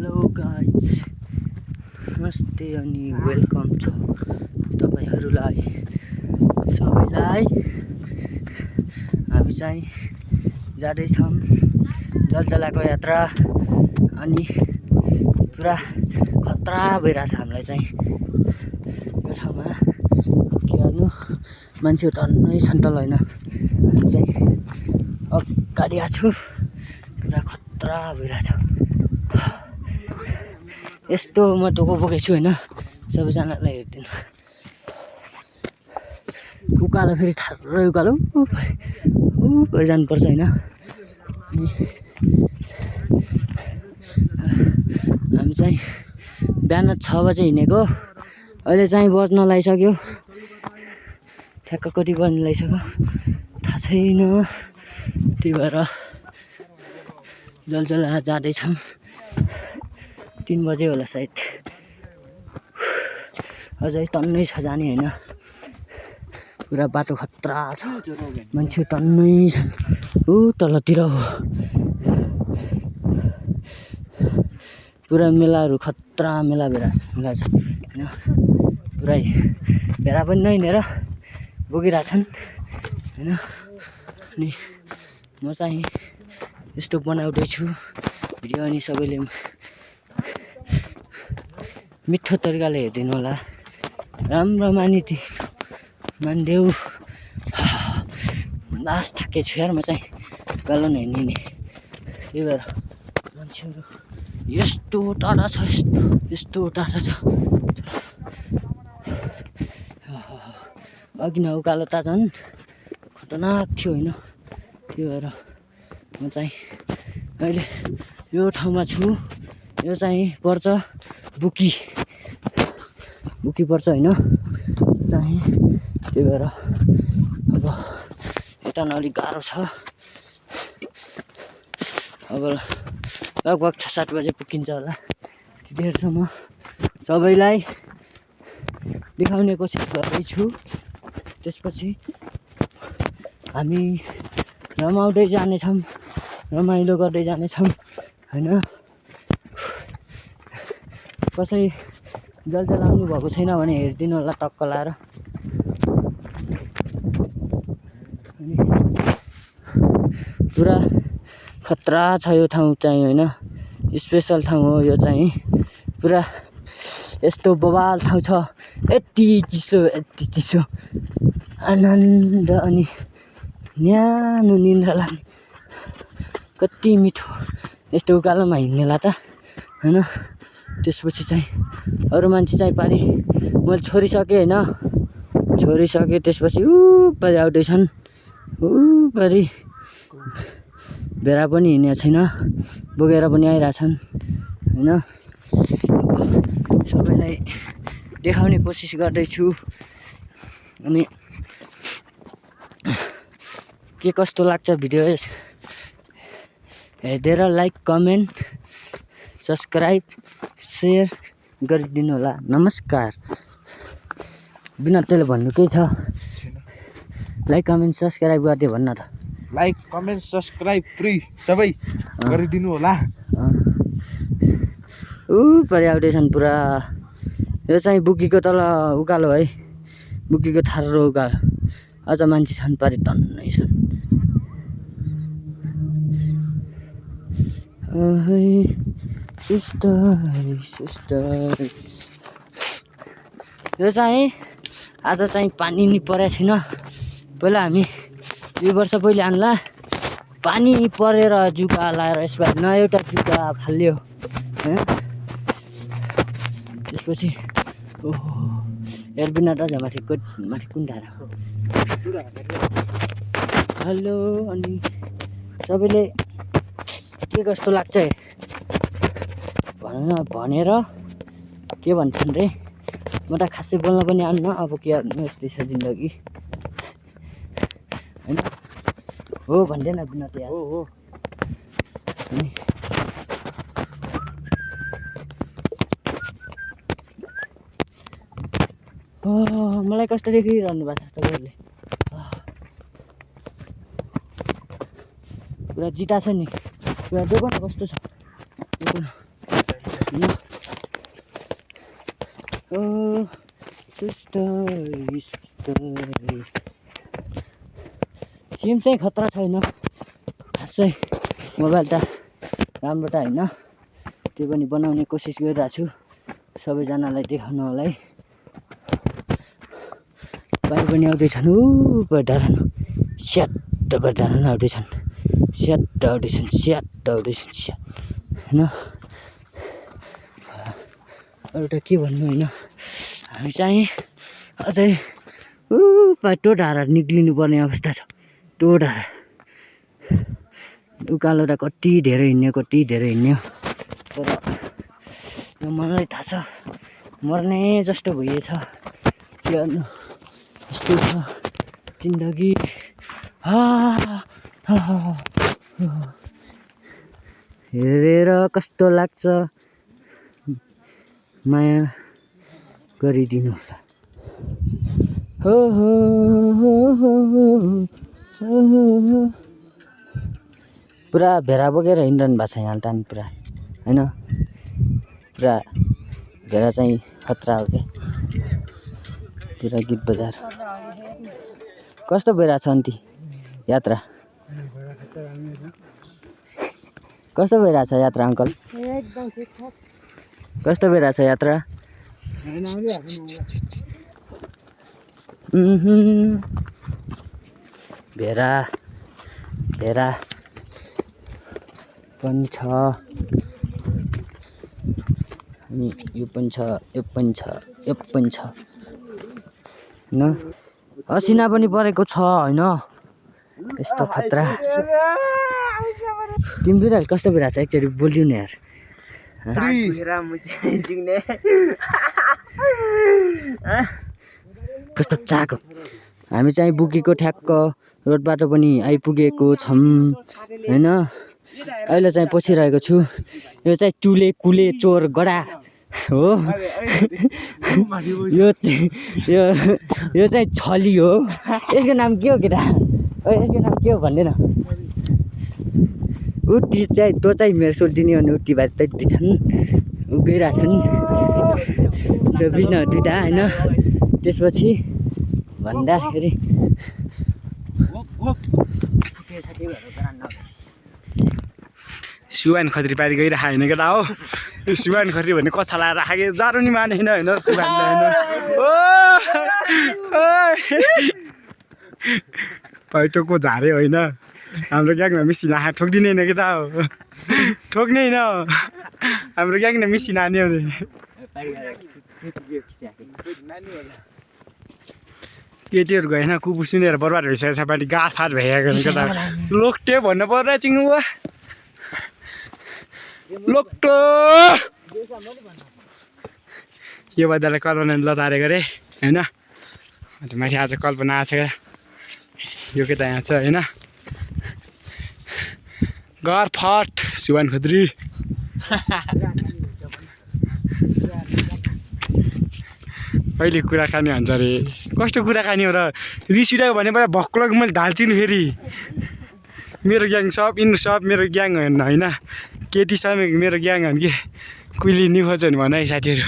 Hello guys, नमस्ते अनि welcome छ तपाईहरुलाई सबैलाई। हामी चाहिँ जाँदैछौँ जलजलाको यात्रा अनि पुरा खतरा भइरहेछ हामीलाई चाहिँ यो ठाउँमा। के गर्नु, मान्छे टन्नै छन् तल हैन, हामी चाहिँ अगाडि आएको छु, पुरा खतरा भइरहेछ। यस्तो म टोको बोकेको छु हैन, सबैजनालाई हेर्दिनु। उकालो फेरि थारै उकालो ऊ जानुपर्छ हैन। हामी चाहिँ बिहान 6 बजे हिँडेको, अहिले चाहिँ बज्न लागिसक्यो। ठ्याक्क कति बज्न लागिसक्यो थाहा छैन। त्यही भएर जलजला जाँदैछौँ। 3 बजे होला सायद, अझै टन्नै छ जाने हैन। पुरा बाटो खतरा छ, मान्छे टन्नै छन् ऊ तलतिर हो। पुरा मेलाहरू खतरा मेला भइरहेछ हैन। पुरै भेडा पनि नहिँडेर बोकिरहेछन् हैन। अनि म चाहिँ यस्तो बनाउँदैछु भिडियो, अनि सबैले मिठो तरिकाले हेरिदिनु होला, राम्रो मानिदेऊ। लास्ट थाकेको छु यार, म चाहिँ गालो नै हिँड्ने। त्यही भएर मान्छेहरू यस्तो टाढा छ, यस्तो टाढा छ। अघि न उकालो त झन् खतरनाक थियो हैन। त्यही भएर म चाहिँ अहिले यो ठाउँमा छु। यो चाहिँ पर्छ बुकी पर्छ हैन चाहिँ। त्यही भएर अब यता अलिक गाह्रो छ। अब लगभग 6-7 बजे पुगिन्छ होला। त्यतिखेरसम्म सबैलाई देखाउने कोसिस गर्दैछु। त्यसपछि हामी रमाउँदै जानेछौँ, रमाइलो गर्दै जानेछौँ हैन। कसै जलजला आउनु भएको छैन भने हेरिदिनु होला टक्क लाएर। अनि पुरा खतरा छ यो ठाउँ चाहिँ हैन, स्पेसल ठाउँ हो यो चाहिँ। पुरा यस्तो बवाल ठाउँ छ, यति चिसो आनन्द अनि न्यानो निन्द्रा लाग्ने। कति मिठो यस्तो उकालोमा हिँड्नेलाई त हैन। त्यसपछि चाहिँ अरू मान्छे चाहिँ पारि मैले छोडिसकेँ हैन, छोडिसकेँ। त्यसपछि पारि आउँदैछन्, पारि भेडा पनि हिँडेको छैन, बोकेर पनि आइरहेछन् हैन। सबैलाई देखाउने कोसिस गर्दैछु। अनि के कस्तो लाग्छ भिडियो हेरेर लाइक, कमेन्ट, सब्सक्राइब, सेयर गरिदिनु होला। नमस्कार। बिना त्यसले भन्नु केही छ? लाइक, कमेन्ट, सब्सक्राइब गरिदियो भन्न त। लाइक, कमेन्ट, सब्सक्राइब फ्री सबै गरिदिनु होला। परि आउँदैछन् पुरा। यो चाहिँ बुकीको तल उकालो है, बुकीको ठाडो उकालो। अझ मान्छे छन् पारि टन्नै छन्। सुस्तै यो चाहिँ आज चाहिँ पानी नि परेको छैन। पहिला हामी 2 वर्ष पहिले आन्ला पानी परेर जुका लाएर यसबाट न एउटा जुका फाल्यो हैन। त्यसपछि ओहो एल्बिना त माथि कुन धारा हो। हेलो, अनि सबैले के कस्तो लाग्छ भनेर के भन्छन् रे? म त खासै बोल्न पनि आन्न। अब के गर्नु, यस्तै छ जिन्दगी हैन। हो भन्दैन बिना त यार। हो अनि मलाई कस्तो देखिरहनु भएको छ तपाईँहरूले? पुरा जिता छ नि। पुरा देखो न कस्तो छ। Oh, sister. सिम चाहिँ खतरा छैन खासै मोबाइल त राम्रो त हैन त्यो पनि बनाउने कोसिस गरिरहेको छु सबैजनालाई देखाउन होला है बाहिर पनि आउँदैछन् बडारन स्याट बडारन आउँदैछन् स्याट आउँदैछन् हैन एउटा के भन्नु हैन हामी चाहिँ अझै बाटो डाँडा निक्लिनु पर्ने अवस्था छ त्यो डाँडा उकालो त कति धेरै हिँड्यो तर मलाई थाहा छ मर्ने जस्तो भइएछ के गर्नु यस्तो छ जिन्दगी हेरेर कस्तो लाग्छ माया गरिदिनु होला पुरा भेरा बोकेर हिँडिरहनु भएको छ यहाँ तान पुरा हैन पुरा भेरा चाहिँ खतरा हो के पुरा गीत बजार कस्तो भइरहेछ अन्ति यात्रा कस्तो भइरहेछ यात्रा अङ्कल एकदम ठिकठाक कस्तो भइरहेछ यात्रा भेरा भेरा पनि छ अनि यो पनि छ हैन असिना पनि परेको छ हैन यस्तो खतरा तिमी दुईटाले कस्तो भइरहेछ एकचोटि बोलिदिउ न यार कस्तो चाको हामी चाहिँ बुकेको ठ्याक्क रोडबाट पनि आइपुगेको छौँ हैन अहिले चाहिँ पछिरहेको छु यो चाहिँ चुले कुले चोर गडा हो यो चाहिँ छली हो यसको नाम के हो केटा यसको नाम के हो भन्दैन उटी चाहिँ तँ चाहिँ मेरो सोल्टिनी भने उटी भाइ त्यति छन् गइरहेछन् त्यो बिच्न दुइटा होइन त्यसपछि भन्दाखेरि सुवान खत्री पारी गइरहेको होइन केटा हो सुवान खत्री भन्ने कच्छा लाएर राखेको जाडो नि माने होइन होइन सुवानले होइन पैटोको झारे होइन हाम्रो ग्याङमा मिसिन आँखा ठोकिदिने होइन केटा हो ठोक्ने होइन हाम्रो ग्याङमा मिसिन हान्यो भने केटीहरू गएन कुपु सुनेर बर्बाद भइसकेको छ पालि गाड फाट भइरहेको केटा लोकटे भन्नु पर्दा चिङ्नु भयो लोकटो यो बजारलाई कल्पना लतारेको अरे होइन माथि आज कल्पना आएको छ यो केटा यहाँ छ होइन घर फट सुवान खत्री कहिले कुराकानी भन्छ अरे कस्तो कुराकानी हो र रिस उठायो भने पहिला भक्कलको मैले ढाल्छु नि फेरि मेरो ग्याङ सब यिनीहरू सब मेरो ग्याङ होइन केटी सब मेरो ग्याङ हो कि कुहिली निखोज्छ भने भन है साथीहरू